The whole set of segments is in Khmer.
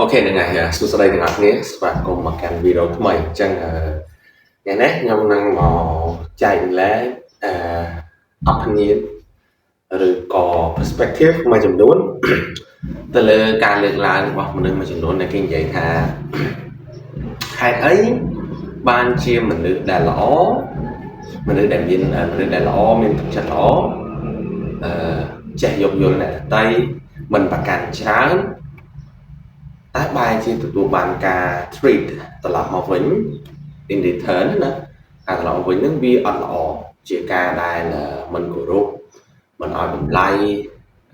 OK ហ្នឹងហើយសួស្តីទាំងអស់គ្នាស្វាគមន៍មកកាន់វីដេអូថ្មីអញ្ចឹងថ្ងៃនេះខ្ញុំនឹងមកចែករំលែកអឺ opinion ឬក៏ perspective មួយចំនួនទៅលើការលើកឡើងរបស់មនុស្សមួយចំនួនដែលគេនិយាយថាហេតុអីបានជាមនុស្សដែលល្អមនុស្សដែលមានមនុស្សដែលល្អមានទឹកចិត្តល្អអឺចេះយោគយល់អ្នកដទៃមិនប្រកាន់ច្រើនតែបែរជាទទួលបានការ treat ត្រឡប់មកវិញ in return ណាការត្រឡប់មកវិញហ្នឹងវាអត់ល្អជាការដែលមិនគោរពមិនឲ្យតម្លៃ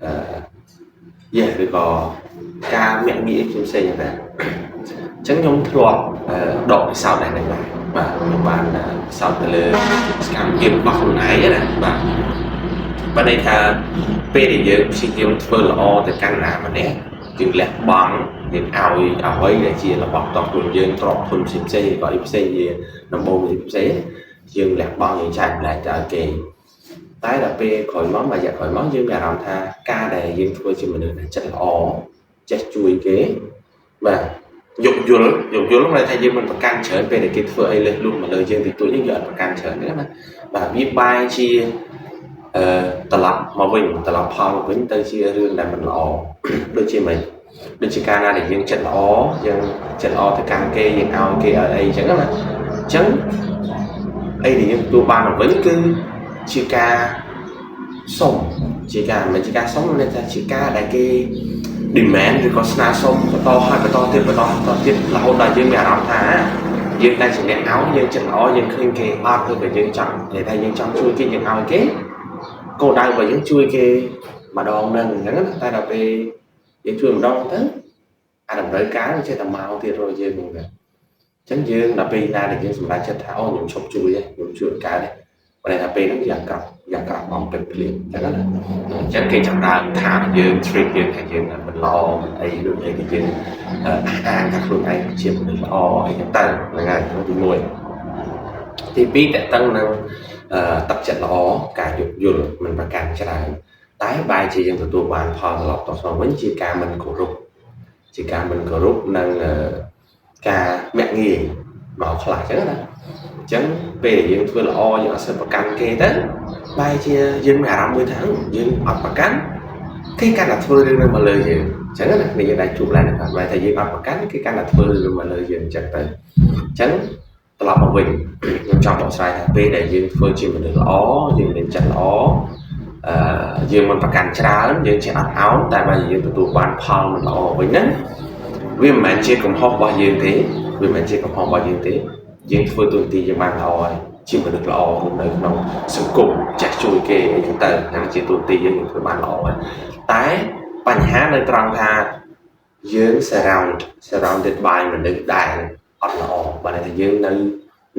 អឺយេឬក៏ការមាក់ងាយផ្សេងៗហ្នឹងដែរអញ្ចឹងខ្ញុំធ្លាប់ដកពិសោធន៍ដែរហ្នឹងដែរបាទខ្ញុំបានពិសោធន៍ទៅលើសកម្មភាពរបស់ខ្លួនឯងណាបាទបើន័យថាពេលដែលយើងព្យាយាមធ្វើល្អទៅកាន់ណាម្នាក់យើងលះបង់យើងឲ្យអ្វីដែលជារបស់តខ្លួនយើងទ្រព្យធនផ្សេងផ្សេងក៏អីផ្សេងជាដំបូងផ្សេងយើងលះបង់យើងចែករំលែកទៅឲ្យគេតែដល់ពេលក្រោយមកមួយរយៈក្រោយមកយើងមានអារម្មណ៍ថាការដែលយើងធ្វើជាមនុស្សដែលចិត្តល្អចេះជួយគេបាទយោគយល់យោគយល់មានន័យថាយើងមិនប្រកាន់ច្រើនពេលដែលគេធ្វើអីលើសលួសមកលើយើងតិចតួចនេះយើងអត់ប្រកាន់ច្រើនទេណាបាទវាបែរជាអឺត្រឡប់មកវិញត្រឡប់ផលមកវិញទៅជារឿងដែលមិនល្អដូចជាម៉េចដូចជាកាលណាដែលយើងចិត្តល្អយើងចិត្តល្អទៅកាន់គេយើងឲ្យគេឲ្យអីអញ្ចឹងណាអញ្ចឹងអីដែលយើងទទួលបានមកវិញគឺជាការសុំជាការមិនជាការសុំមានន័យថាជាការដែលគេ demand ឬក៏ស្នើសុំបន្តឲ្យបន្តទៀតបន្តបន្តទៀតរហូតដល់យើងមានអារម្មណ៍ថាយើងតែជាអ្នកឲ្យយើងចិត្តល្អយើងឃើញគេអត់ឬក៏យើងចង់និយាយថាយើងចង់ជួយគេយើងឲ្យគេគោលដៅរបស់យើងជួយគេម្ដងហ្នឹងអញ្ចឹងណាតែដល់ពេលយើងជួយម្ដងទៅអាតម្រូវការវាចេះតែមកទៀតរកយើងហ្នឹងទៅអញ្ចឹងយើងដល់ពេលណាដែលយើងសម្រេចចិត្តថាអូខ្ញុំឈប់ជួយទេខ្ញុំជួយអត់កើតទេបើថាពេលហ្នឹងយ៉ាងក្រក់យ៉ាងក្រក់មកពេញភ្លាមអញ្ចឹងណាអញ្ចឹងគេចាប់ដើមថាយើង treat យើងថាយើងមិនល្អមិនអីដូចអីដែលយើងអះអាងថាខ្លួនឯងជាមនុស្សល្អអីចឹងទៅហ្នឹងហើយទី1ទី2តកតឹងនឹងទឹកចិត្តល្អការយោគយល់មិនប្រកាន់ច្រើនតែបែរជាយើងទទួលបានផលត្រឡប់តស្នងវិញជាការមិនគោរពជាការមិនគោរពនិងការមាក់ងាយមកខ្លះអញ្ចឹងណាអញ្ចឹងពេលដែលយើងធ្វើល្អយើងអត់សូវប្រកាន់គេទៅបែរជាយើងមានអារម្មណ៍មួយថាយើងអត់ប្រកាន់គេកាន់តែធ្វើរឿងនឹងមកលើយើងអញ្ចឹងណានេះយើងដែលជួបឡើងហ្នឹងបែរថាយើងអត់ប្រកាន់គេកាន់តែធ្វើរឿងមកលើយើងអញ្ចឹងទៅអញ្ចឹងត្រឡប់មកវិញខ្ញុំចង់បកស្រាយថាពេលដែលយើងធ្វើជាមនុស្សល្អយើងមានចិត្តល្អអឺយើងមិនប្រកាន់ច្រើនយើងចេះអត់ឱនតែបើយើងទទួលបានផលមិនល្អវិញហ្នឹងវាមិនមែនជាកំហុសរបស់យើងទេវាមិនមែនជាកំហុសរបស់យើងទេយើងធ្វើទូនាទីយើងបានល្អហើយជាមនុស្សល្អនៅក្នុងសង្គមចេះជួយគេអីចឹងទៅហ្នឹងជាទូនាទីយើងធ្វើបានល្អហើយតែបញ្ហានៅត្រង់ថាយើង surrounded by មនុស្សដែលអត់ល្អបើន័យថាយើងនៅ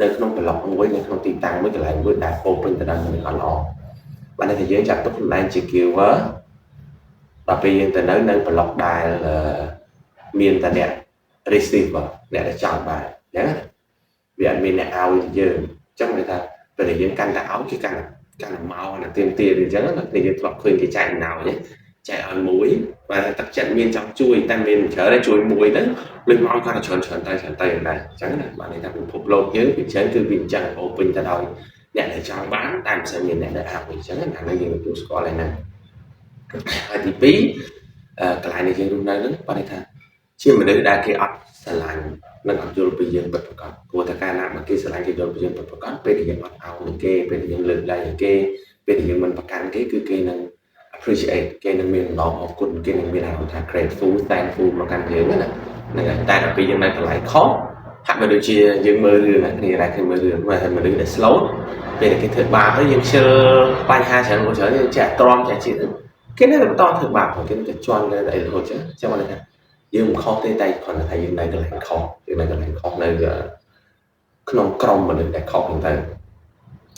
នៅក្នុងប្លុកមួយនៅក្នុងទីតាំងមួយកន្លែងមួយដែលពោពេញទៅដោយមនុស្សអត់ល្អបើន័យថាយើងចាត់ទុកខ្លួនឯងជា giver ដល់ពេលយើងទៅនៅនៅប្លុកដែលមានតែអ្នក receiver អ្នកដែលចង់បានអញ្ចឹងវាអត់មានអ្នកឲ្យយើងអញ្ចឹងន័យថាពេលដែលយើងកាន់តែឲ្យគេកាន់តែកាន់តែមកណាទៀមទាអញ្ចឹងណាគ្នាយើងធ្លាប់ឃើញគេចែកណោយចែកឲ្យមួយបើទឹកចិត្តមានចង់ជួយតែមានច្រើនតែជួយមួយទៅលុយមកកាន់តែច្រើនច្រើនទៅច្រើនទៅយ៉ាងដែរអញ្ចឹងណាបាទន័យថាពិភពលោកយើងពីច្រើនគឺវាអញ្ចឹងពោពេញទៅដោយអ្នកដែលចង់បានតែមិនសូវមានអ្នកដែលឲ្យអញ្ចឹងណាអានេះយើងទទួលស្គាល់ហើយហ្នឹងហើយទី2កន្លែងដែលយើងរស់នៅហ្នឹងបាទន័យថាជាមនុស្សដែលគេអត់ស្រឡាញ់និងអត់យល់ពីយើងពិតប្រាកដព្រោះតែកាលណាបើគេស្រឡាញ់គេយល់ពីយើងពិតប្រាកដពេលដែលយើងអត់អោននឹងគេពេលដែលយើងលើកលែងឲ្យគេពេលដែលយើងមិនប្រកាន់គេគឺគេនឹង appreciate គេនឹងមានម្ដងអរគុណគេនឹងមានអារម្មណ៍ថា grateful thankful មកកាន់យើងណាហ្នឹងហើយតែដល់ពេលយើងនៅកន្លែងខុសហាក់បីដូចជាយើងមើលរឿងណាគ្នាដែរឃើញមើលរឿងមើលឲ្យមនុស្សដែល slow ពេលដែលគេធ្វើបាបទៅយើងខ្ជិលបញ្ហាច្រើនច្រើនយើងចេះទ្រាំចេះជាតិគេនៅតែបន្តធ្វើបាបគេនៅតែជន់នៅតែអីរហូតចឹងចឹងមកថាយើងមិនខុសទេតែគ្រាន់តែថាយើងនៅកន្លែងខុសយើងនៅកន្លែងខុសនៅក្នុងក្រុមមនុស្សដែលខុសហ្នឹងទៅ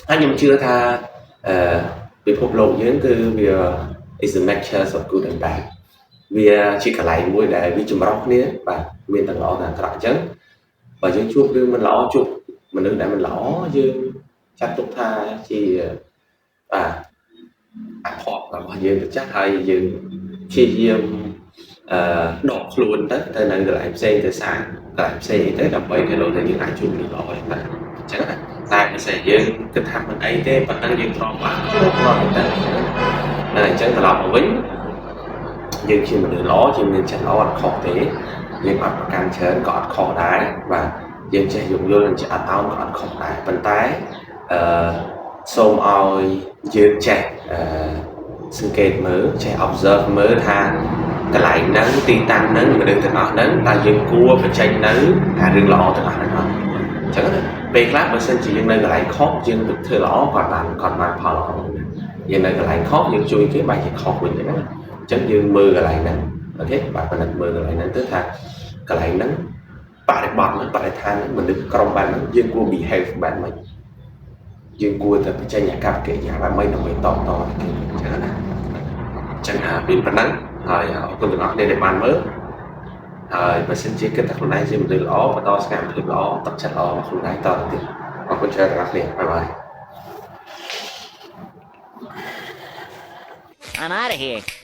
ហើយខ្ញុំជឿថាអឺពិភពលោកយើងគឺវា is a mixture of good and bad វាជាកន្លែងមួយដែលវាចម្រុះគ្នាបាទមានទាំងល្អទាំងអាក្រក់អញ្ចឹងបើយើងជួបរឿងមិនល្អជួបមនុស្សដែលមិនល្អយើងចាត់ទុកថាជាបាទអភ័ព្វរបស់យើងទៅចាស់ហើយយើងព្យាយាម អឺដកខ្លួនទៅទៅនៅកន្លែងផ្សេងទៅសាកកន្លែងផ្សេងអីទៅដើម្បីគេលោកថាយើងអាចជួយមនុស្សល្អដែរអញ្ចឹងណាតែបើសិនយើងគិតថាមិនអីទេប៉ុណ្ណឹងយើងទ្រាំបានក៏លោករត់ទៅណាអញ្ចឹងត្រឡប់មកវិញយើងជាមនុស្សល្អជាមានចិត្តល្អអត់ខុសទេយើងអត់ប្រកាន់ច្រើនក៏អត់ខុសដែរបាទយើងចេះយោគយល់និងចេះអត់ឱនក៏អត់ខុសដែរប៉ុន្តែអឺសូមឲ្យយើងចេះអឺសង្កេតមើលចេះ observe មើលថាកន្លែងហ្នឹងទីតាំងហ្នឹងមនុស្សទាំងអស់ហ្នឹងតើយើងគួរបញ្ចេញនៅអារឿងល្អទាំងអស់ហ្នឹងអត់អញ្ចឹងណាពេលខ្លះបើសិនជាយើងនៅកន្លែងខុសយើងទៅធ្វើល្អគាត់បានគាត់បានផលល្អណាយើងនៅកន្លែងខុសយើងជួយគេបែរជាខុសវិញអញ្ចឹងណាអញ្ចឹងយើងមើលកន្លែងហ្នឹង OK បាទពិនិត្យមើលកន្លែងហ្នឹងទៅថាកន្លែងហ្នឹងបរិបទហ្នឹងបរិស្ថានហ្នឹងមនុស្សក្រុមបែបហ្នឹងយើងគួរ behave បែបម៉េចយើងគួរតែបញ្ចេញអាកប្បកិរិយាបែបម៉េចដើម្បីតបតទៅគេអញ្ចឹងណាអញ្ចឹងមានប៉ុណ្ណឹងហើយអរគុណទាំងអស់គ្នាដែលបានមើលហើយបើសិនជាគិតថាខ្លួនឯងជាមនុស្សល្អបន្តសកម្មភាពល្អទឹកចិត្តល្អរបស់ខ្លួនឯងតទៅទៀតអរគុណច្រើនទាំងអស់គ្នាbye bye. I'm out of here.